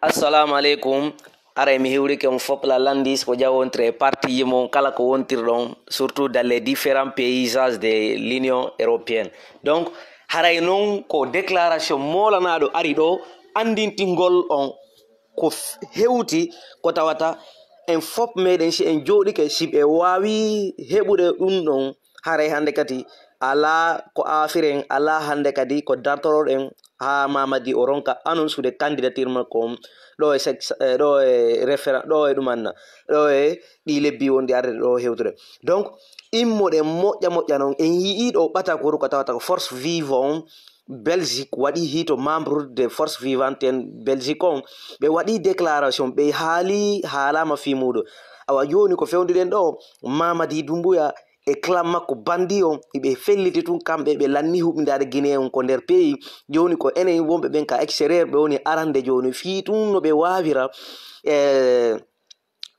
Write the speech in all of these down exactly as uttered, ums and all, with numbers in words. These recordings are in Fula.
Assalamu aleykum. Aray mi hiwrike on fof la landis ko jawontre e parti mon kala ko wontirɗon, surtout dans les différents paysages de l'Union européenne. Donc haray noon ko déclaration moolanaɗo ari ɗo andintingol on ko hewti ko tawata en fof meɗen si en jooɗike si ɓe waawi heɓude ɗum ɗon, haray hannde kadi alaa ko aafiren, alaa hannde kadi ko dartoroɗen haa Mamadi o ronka annonsude candidature makko on ɗo e sec- eh, ɗo e référent ɗo e ɗumanna ɗo e ɗi lebbi wonɗi arde ɗo hewtude. Donc immoɗen moƴƴa moƴƴa noon en yii ɗo ɓatakoru ko tawata ko force vive on Belgique waɗi hito membre de force vivante en Belgique on ɓe waɗi déclaration ɓe haali haalama fii muuɗum. Awa jooni ko fewndiden ɗo Mamadi Dumbuya e clan makko bandi on iɓe felliti tun kamɓe ɓe lanni huɓindaade Guinée on ko nder pays. Jooni ko enen wonɓe ɓen ka extérieur ɓe woni arande jooni fii tun no ɓe waawira e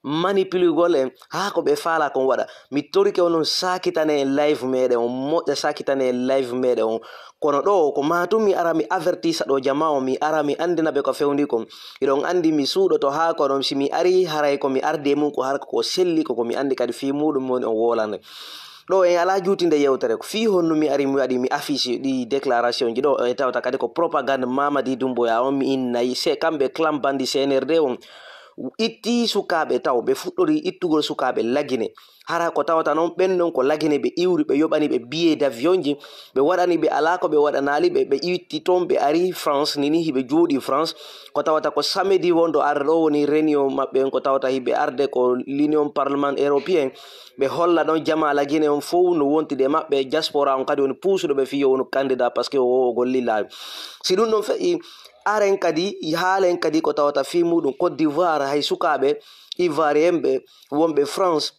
manipulugol en haa ko ɓe faala kon waɗa. Mi torike onon sakitane en live meɗen on moƴƴa sakitane en live meɗen on. Kono ɗo ko matum mi ara mi avertisa ɗo jama on mi ara mi andina ɓe ko fewndi kon. Hiɗon andi mi suuɗoto haa kono si mi ari haray ko mi arde mum ko har ko selli ko ko mi andi kadi fii muɗum woni on wolande. Ɗo en alaa juutinde yewtere ko fii honno mi ari mi waɗi mi affiche ɗi déclaration ji ɗo e tawta kadi ko propagande Mamadi Dumbuya on mi innayi se kamɓe clan bandi C N R D on itti sukaaɓe taw ɓe fuɗɗori ittugol sukaaɓe Lagine. Hara ko tawata noon ɓen ɗon ko Lagine ɓe iwri ɓe yoɓani ɓe billet d'avion ji ɓe waɗani ɓe alaa ko ɓe waɗanaali ɓe ɓe itti toon ɓe ari France nini hiɓe jooɗi France. Ko tawata ko samedi wonɗo arde ɗo woni réunion maɓɓe on ko tawata hiɓe arde ko l'Union Parlement Européen. Ɓe holla ɗon jama Lagine on fof no wontide e maɓɓe diaspora on kadi woni puusuɗo ɓe fii yo wonu candidat parce que o o gollillaaɓe. Si ɗum ɗon feƴƴi aren kadi haalen kadi ko tawata fii muɗum Côte d'Ivoire hay sukaaɓe ivoirien ɓe wonɓe France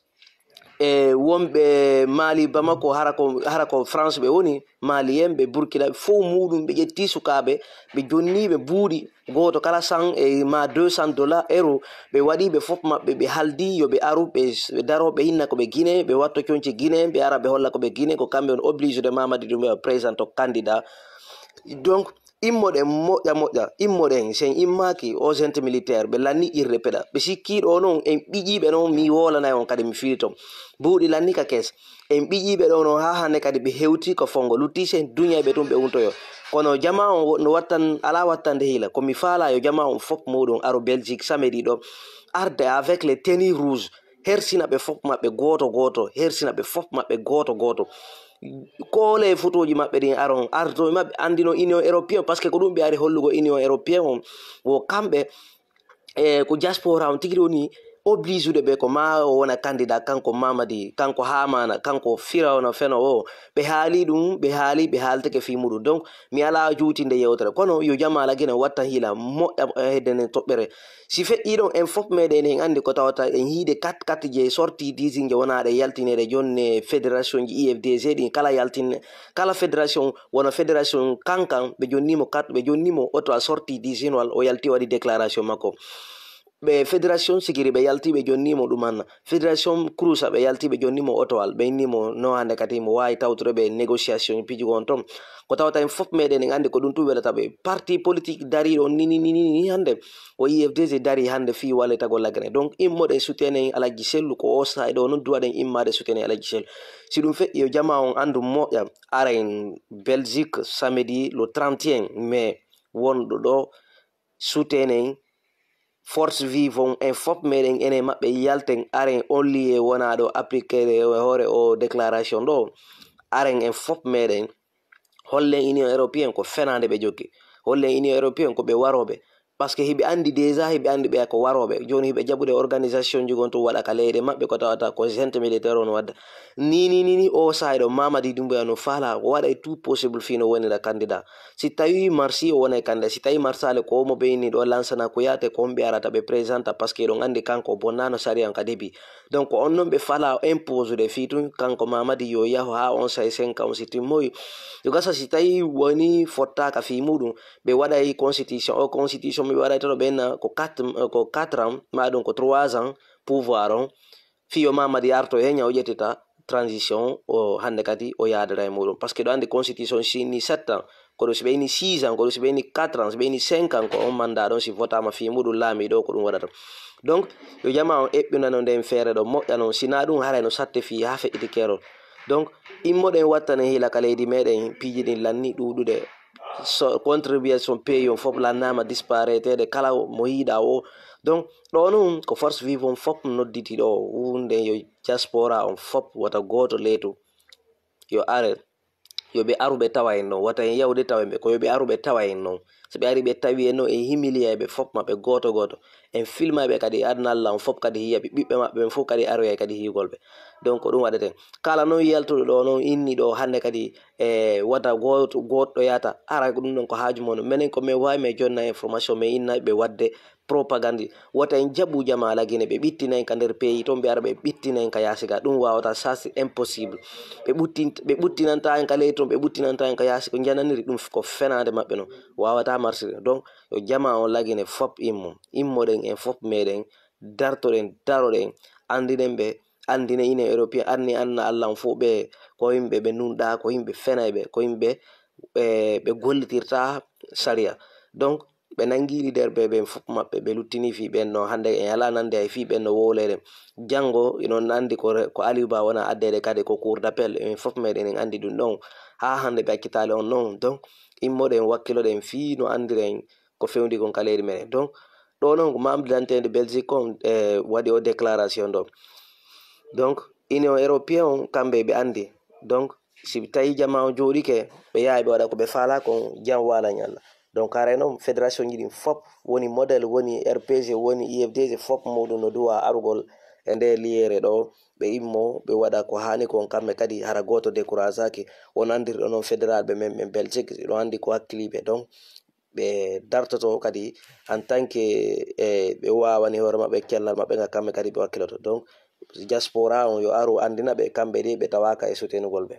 e wonɓe Mali Bamako hara ko hara ko France ɓe woni Malien ɓe Burkina fof muɗum ɓe ƴetti sukaaɓe ɓe jonni ɓe buuɗi gooto kala cent e ma deux cent dollars euro ɓe waɗi ɓe fof maɓɓe ɓe haldi yo ɓe aru ɓe daro ɓe inna ko ɓe Guinée ɓe watto conci Guinée ɓe ara ɓe holla ko ɓe Guinée ko kamɓe on obligé de Mamadi ɗum ɓe présente candidat. Donc immoɗen moƴƴa moƴƴa immoɗen sen immaki o gente militaire ɓe lanni irde peɗa ɓe sikki ɗo noon en ɓiƴiɓe noon mi wolanay on kadi mi filito buuɗi lanni ka kees. En ɓiƴiɓe ɗo noon haa hannde kadi ɓe hewti ko fongo lutti sen duñayɓe tun ɓe wuntoyo. Kono jama on no wattan alaa wattande hiila ko mi faala yo jama on fof muɗum aro Belgique samedi ɗo arde avec les tenue rouge hersina ɓe fof maɓɓe gooto gooto hersina ɓe fof maɓɓe gooto gooto. Koole e fotoji maɓɓe ɗin aron arto e maɓɓe andino Union Européen parce que ko ɗum ɓe ari hollugo Union Européen on wo kamɓe e ko diaspora on tigi woni oblijude ɓe ko ma o wona candidat kanko Mamadi kanko Hamana kanko Firawna feno o ɓe haali ɗum ɓe haali ɓe haalteke fii muɗum donc mi alaa juutinde yewtere kono yo jama Lagine watta hiila moƴƴa heddene toɓɓere. Si feƴƴii ɗon en fof meɗen en anndi ko tawata en yiide kat kat je sorti dising wonaaɗe yaltineede jonne fédération ji I F D G ɗin kala yaltin kala fédération wona fédération kankan ɓe jonnimo kat ɓe jonnimo oto a sorti disinwal o yalti waɗi déclaration makko. Ɓe fédération sigiri ɓe yalti ɓe jonnimo ɗumanna fédération crusa ɓe yalti ɓe jonnimo otowal ɓe innimo no hannde kadi mo waawi tawtude ɓe négociation pijugo on toon. Ko tawata en fof meɗen en anndi ko ɗum tun welata ɓe parti politique dariiɗo on nini nini ni hannde ko I F D G darii hannde fii wallitagol Lagine donc immoɗen soutenen Alhaji Sellu ko o sahaa ɗo noon duwaɗen immaade soutenen Alhaji Sellu. Si ɗum feƴƴi yo jama on anndu moƴƴa aren Belgique samedi le trente et un mai wonɗo ɗo soutenen force vive on en fof meɗen enen maɓɓe yalten aren olliye wonaa ɗo appliqué e hoore o déclaration ɗo aren en fof meɗen hollen Union Européen ko fenaande ɓe jokki hollen Union Européen ko ɓe warooɓe. Parce que hiɓe anndi déjà hiɓe anndi ɓeya ko warooɓe jooni hiɓe jaɓude organisation ji gon tun waɗa ka leyɗe maɓɓe ko tawata ko gente militaire on wadda. Ni ni ni ni o saay ɗo Mamadi Dumbuya no faala o waɗa e tout possible fii no wonira candidat. Si tawi marsi o wonay candidat si tawi marsaali ko mo ɓe inni ɗo lansana ko yaate ko on ɓe arata ɓe présenta parce que ɗon anndi kanko o bonnano sariya on ka début. Donc on non ɓe faala o impose de fii tun kanko Mamadi yo yahu haa on say cinq ans si timmoyi. Yo gasa si tawi woni fottaaka fii muɗum ɓe waɗay constitution o constitution mi ɓe waɗay toɗo ɓenna ko quatre ko quatre ans ma ɗum ko trois ans pouvoir on. Fii yo Mamadi arto he ñaw ƴettita transition o hannde kadi o yaadata e muɗum parce que ɗo anndi constitution sinni sept ans. Kono si ɓe ini six ans, kono si ɓe ini quatre ans, si ɓe ini cinq ans, ko on mandat ɗon si votaama fii muɗum laamiiɗo, ko ɗum waɗata. Donc, yo jamaa on eɓɓinano nden feere ɗo moƴƴa non, si naa ɗum haray no satte fii haa feƴƴiti keerol. Donc, immoɗen wattanen hiila ka leydi meɗen, piiji ɗin lanni ɗuuɗude. So contribution pays on fof lannaama disparaître, kala mo yiiɗa o. Donc, ɗo non ko force vive on fof nodditi ɗo, huunde yo diaspora on fof wata gooto leetu. Yo are, yo ɓe aru ɓe tawa en non. Wata en yahude tawa en ɓe, ko yo ɓe aru ɓe tawa en non. So ɓe ari ɓe tawi en non, en humilier ɓe fof maɓɓe gooto gooto. En filma ɓe kadi, aduna Allah on fof kadi hiya ɓe, ɓiɓɓe maɓɓe ɓen fof kadi aroyay kadi hiyugol ɓe. Donc, ko ɗum waɗeten. Kala non yaltuɗo ɗo non, inni ɗo hannde kadi, e wata gooto, goɗɗo yata, ara ko ɗum ɗon ko haaju mon. Menen ko men waawi, men jonna information, men inna ɓe waɗde propagande. Wota en jaɓu jamaa Lagine, ɓe ɓittina en ka nder pays ton, ɓe ara ɓe ɓittina en ka yaasi ga. Ɗum waawata, ça c'est impossible. Ɓe ɓuttin-, ɓe ɓuttinanta en ka leydi ton, ɓe ɓuttinanta en ka yaasi, ko njananiri ɗum ko fenaande maɓɓe non. Waawata marsirde. Donc, yo jamaa on Lagine fof immo. Immoɗen en fof meɗen, dartoɗen, daroɗen, anndinen ɓe, anndinen Union Européen, anndinen aduna Allah on fof ɓe ko yimɓe ɓe nunɗa, ko yimɓe fenayɓe, ko yimɓe, e, ɓe gollitirta sariya. Donc, ɓe nangiɗi nder ɓe, ɓen fof maɓɓe, ɓe luttini fii ɓen no hannde en alaa nande hay fii ɓen no wowlere. Janngo, inon anndi ko re-, ko Aliou Ba wona addeede kadi ko cour d'appel, en fof meɗen en anndi ɗum ɗon. Haa hannde ɓe accitaali on non. Donc, immoɗen wakkiloɗen fii no anndiren ko fewndi kon ka leydi meɗen. Donc, ɗo non ko Mamadi Dantin de Belgique on, e, waɗi o déclaration ɗo. Donc, Union Européen on, kamɓe ɓe anndi. Donc, si tawi jamaa on jooɗike, ɓe yahay ɓe waɗa ko ɓe faalaa kon, jam waala ñalla. Donc, haray non fédération ji ɗin fof woni modèle, woni R P G, woni U F D G, fof muɗum no duwa arugol e nde liyeere ɗo, ɓe immo, ɓe waɗa ko haani kon, kamɓe kadi hara gooto décourageaki. On anndirɗo non fédéral ɓe men, men Belgique, ɗo anndi ko hakkiliiɓe. Donc, ɓe dartoto kadi en tant que, e, ɓe waawani hoore maɓɓe cellal maɓɓe ngal, kamɓe kadi ɓe wakkiloto. Donc, diaspora on yo aru anndina ɓe, kamɓe de ɓe tawaaka e soutenugol ɓe.